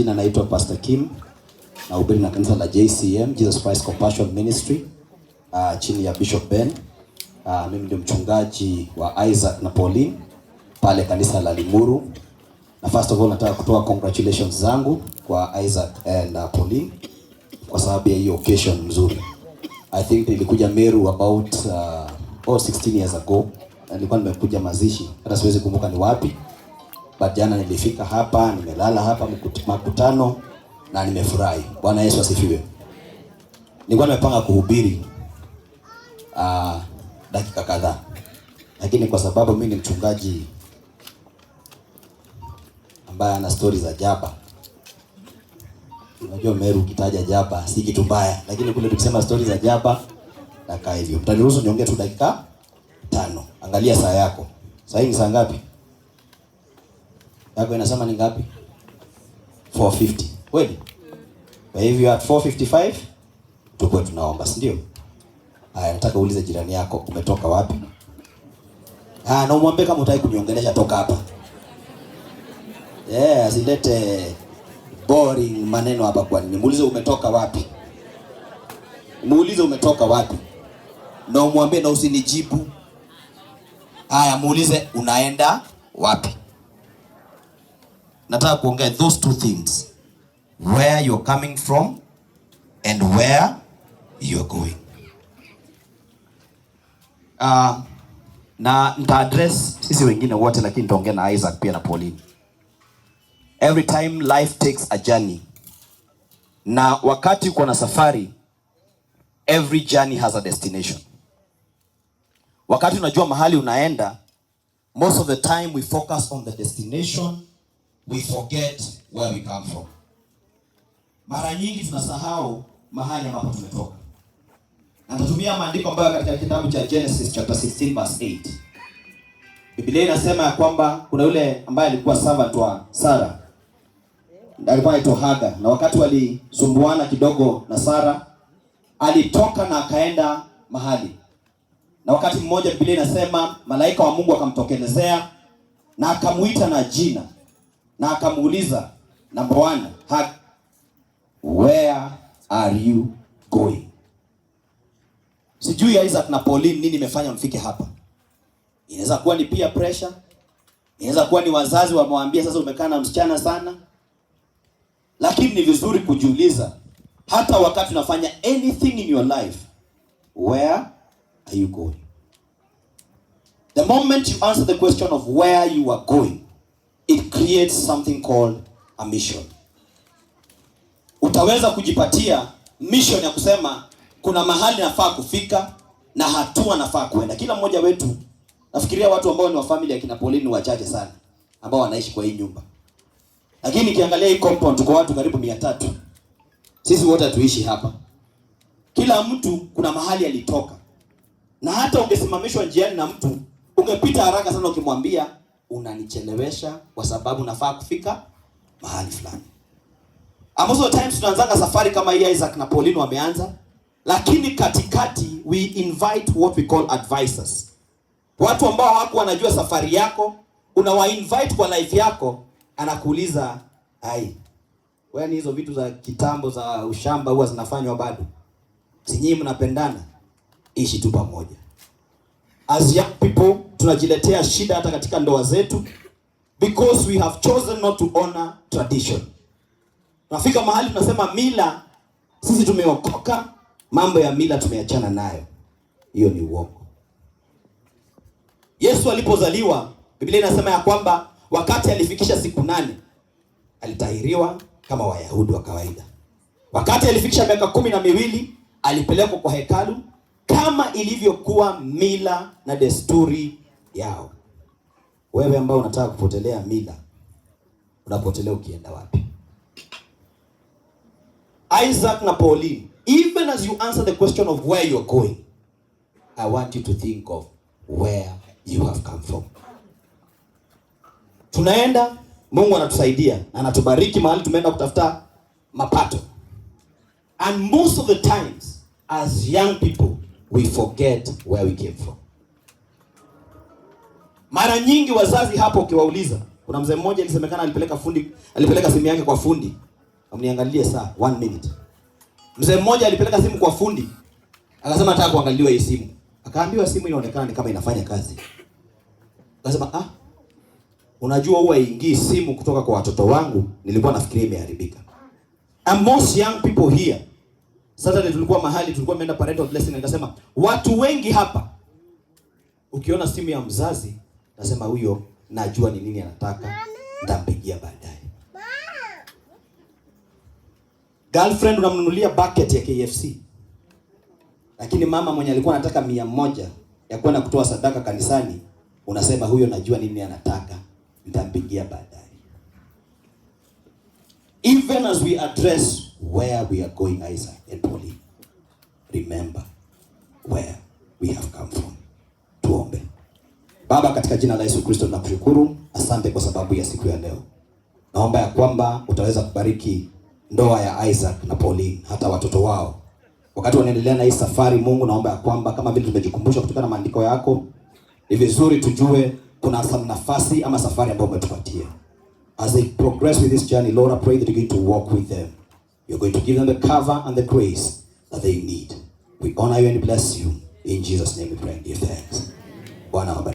Majina naitwa Pastor Kim, nahubiri na kanisa la JCM, Jesus Christ Compassion Ministry, chini ya Bishop Ben. Mimi ndio mchungaji wa Isaac na Pauline pale kanisa la Limuru. Na first of all nataka kutoa congratulations zangu kwa Isaac and Pauline kwa sababu ya hiyo occasion mzuri. I think nilikuja Meru about 16 years ago. Na nilikuwa nimekuja mazishi, hata siwezi kumbuka ni wapi, but jana nilifika hapa, nimelala hapa makutano na nimefurahi. Bwana Yesu asifiwe. Nilikuwa nimepanga kuhubiri dakika kadhaa, lakini kwa sababu mimi ni mchungaji ambaye ana stori za jaba. Unajua Meru ukitaja jaba si kitu mbaya, lakini kule tukisema stori za jaba nakaa hivyo. Mtaniruhusu niongee tu dakika 5. Angalia saa yako. Saa hii ni saa ngapi? Yako inasema ni ngapi? 4:50. Kweli? Kwa hivyo at 4:55 tukuwe tunaomba, si ndio? Haya, nataka uulize jirani yako umetoka wapi? Ah, na umwambie kama hutaki kuniongelesha toka hapa. Yeah, asilete boring maneno hapa kwa nini? Muulize umetoka wapi? Muulize umetoka wapi? Na umwambie na usinijibu. Haya, muulize unaenda wapi? Nataka kuongea those two things. Where you're coming from and where you're going. Na nita address sisi wengine wote, lakini nitaongea na Isaac pia na Pauline. Every time life takes a journey, na wakati uko na safari, every journey has a destination. Wakati unajua mahali unaenda, most of the time we focus on the destination, we forget where we come from. Mara nyingi tunasahau mahali ambapo tumetoka. Na nitatumia maandiko ambayo katika kitabu cha Genesis chapter 16 verse 8. Biblia inasema ya kwamba kuna yule ambaye alikuwa servant wa Sara, alikuwa anaitwa Hagar, na wakati walisumbuana kidogo na Sara, alitoka na akaenda mahali, na wakati mmoja Biblia inasema malaika wa Mungu akamtokelezea na akamuita na jina na akamuuliza, number one, Hagar, where are you going? Sijui Isaac na Pauline nini imefanya mfike hapa. Inaweza kuwa ni peer pressure, inaweza kuwa ni wazazi wamewambia sasa umekaa na msichana sana, lakini ni vizuri kujiuliza hata wakati unafanya anything in your life, where are you going? The moment you answer the question of where you are going, it creates something called a mission. Utaweza kujipatia mission ya kusema kuna mahali nafaa kufika na hatua nafaa kuenda. Kila mmoja wetu, nafikiria watu ambao ni wa family ya kina Pauline ni wachache sana ambao wanaishi kwa hii nyumba, lakini nikiangalia hii compound tuko watu karibu 300. Sisi wote hatuishi hapa. Kila mtu kuna mahali alitoka, na hata ungesimamishwa njiani na mtu ungepita haraka sana ukimwambia unanichelewesha kwa sababu nafaa kufika mahali fulani. And most of the times tunaanzanga safari kama hii Isaac na Pauline wameanza, lakini katikati we invite what we call advisors, watu ambao hawakuwa wanajua safari yako, unawa invite kwa life yako, anakuuliza, ai, wewe ni hizo vitu za kitambo za ushamba huwa zinafanywa bado? Si nyinyi mnapendana? Ishi tu pamoja. As young people tunajiletea shida hata katika ndoa zetu because we have chosen not to honor tradition. Tunafika mahali tunasema mila, sisi tumeokoka, mambo ya mila tumeachana nayo. Hiyo ni uongo. Yesu alipozaliwa, Biblia inasema ya kwamba wakati alifikisha siku 8 alitahiriwa kama Wayahudi wa kawaida. Wakati alifikisha miaka 12 alipelekwa kwa hekalu kama ilivyokuwa mila na desturi yao. Wewe ambao unataka kupotelea mila, unapotelea ukienda wapi? Isaac na Pauline, even as you answer the question of where you're going, I want you to think of where you have come from. Tunaenda, Mungu anatusaidia na anatubariki mahali tumeenda kutafuta mapato. And most of the times as young people we forget where we came from. Mara nyingi wazazi hapo ukiwauliza, kuna mzee mmoja ilisemekana alipeleka fundi, alipeleka simu yake kwa fundi. Mniangalie saa, one minute. Mzee mmoja alipeleka simu kwa fundi, akasema nataka kuangaliwa hii simu. Akaambiwa simu inaonekana ni kama inafanya kazi. Akasema, "Ah, unajua huwa ingii simu kutoka kwa watoto wangu, nilikuwa nafikiria imeharibika." And most young people here, Saturday tulikuwa mahali, tulikuwa tumeenda parental blessing, nikasema watu wengi hapa, ukiona simu ya mzazi, nasema huyo najua ni nini anataka, nitampigia baadaye. Girlfriend unamnunulia bucket ya KFC, lakini mama mwenye alikuwa anataka 100 ya kwenda kutoa sadaka kanisani, unasema huyo najua nini anataka, nitampigia baadaye. Even as we address where we are going, Isaac and Pauline, remember where we have come from. Tuombe. Baba, katika jina la Yesu Kristo tunakushukuru, asante kwa sababu ya siku ya leo. Naomba ya kwamba utaweza kubariki ndoa ya Isaac na Pauline, hata watoto wao wakati wanaendelea na hii safari. Mungu, naomba ya kwamba kama vile tumejikumbusha kutokana na maandiko yako, ni vizuri tujue kuna some nafasi ama safari ambayo umetupatia. As they progress with this journey, Lord, I pray that you're going to walk with them. You're going to give them the cover and the grace that they need. We honor you and bless you. In Jesus' name we pray and give thanks. Bwana wabariki.